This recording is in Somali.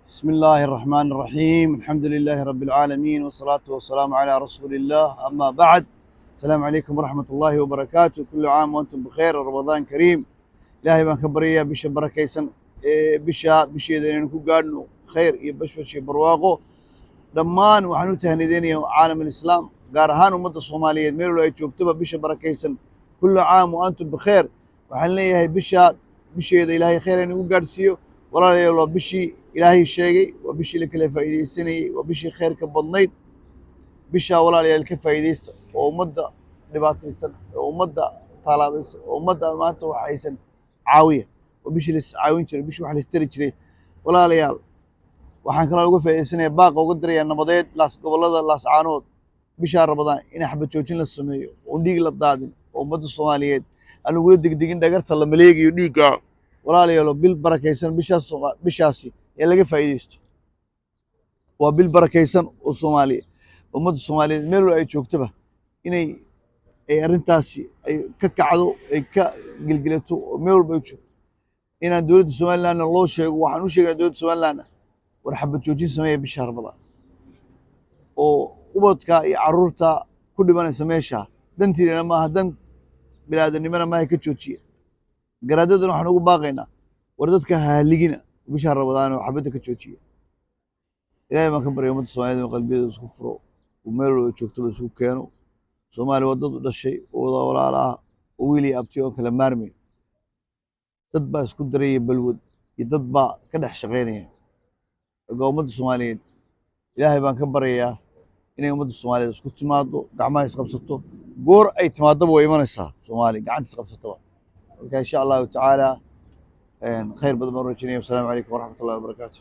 بسم الله الرحمن الرحيم، الحمد لله رب العالمين، والصلاة والسلام على رسول الله، أما بعد، السلام عليكم ورحمة الله وبركاته. كل عام وأنتم بخير ورمضان كريم. Ilaahay baan ka baryayaa bisha barakaysan ee bisha bisheeda inaynu ku gaadhno khayr iyo bashbash iyo barwaaqo. Dhammaan waxaan u tahnideynayaa caalam alislaam, gaar ahaan ummadda Soomaaliyeed meel walba ay joogtoba, bisha barakaysan. كل عام وأنتم بخير. Waxaan leeyahay bisha bisheeda Ilaahay khayr inagu gaadhsiiyo. Walaalayaal, waa bishii Ilaahay sheegay, waa bishii la kala faa'iidaysanayey, waa bishii khayrka badnayd. Bishaa, walaalayaal, ka faa'iidaysta oo ummadda dhibaataysan oo ummadda taalaabaysan oo ummadda maanta wax haysan caawiya. Waa bishii la iscaawin jiray, bishii wax la istari jiray. Walaalayaal, waxaan kaloo uga faa'iidaysanaya, baaqa uga dirayaa nabadeed laas gobollada Laascaanood bishaa Ramadaan in xabad joojin la sameeyo oo dhiig la daadin oo ummadda Soomaaliyeed aan lagula degdegin dhagarta la maleegayo dhiigga. Walaalayaalo, bil barakaysan bishaas, bishaasi ee laga faa'iidaysto. Waa bil barakaysan oo Soomaaliya, ummadda Soomaaliyeed meel walba ay joogtaba inay ay arrintaasi ay ka kacdo, ay ka gelgelato oo meel walba ay joogto. Inaan dowladda Somalilandna loo sheego, waxaan u sheegnaa dowladda Somalilandna: war xabad joojin sameeya bisha Ramadaan oo ubadka iyo carruurta ku dhimanaysa meesha dantiinana maaha, dan biniaadanimona maaha, ka joojiya. Garaadadana waxaan ugu baaqaynaa: war dadka ha haligina bisha Ramadaan oo xabadda ka joojiya. Ilaahay baan ka baryay ummadda Soomaaliyed inuu qalbiyadooda isku furo oo meel walba joogtaba isku keeno. Soomaaliya waa dad u dhashay oo wada walaala ah oo wiil iyo abti oo kala maarmayn. Dad baa isku daraya balwad iyo dad baa ka dhex shaqaynaya. Marka ummadda Soomaaliyeed, Ilaahay baan ka baryayaa inay ummadda Soomaaliyeed isku timaado, gacmaha isqabsato. Goor ay timaadaba way imanaysaa Soomaaliya gacanta isqabsataba. Marka insha Allahu tacaala khayr badan baan rajaynaya. Wasalaamu calaykum waraxmat ullahi wabarakaatu.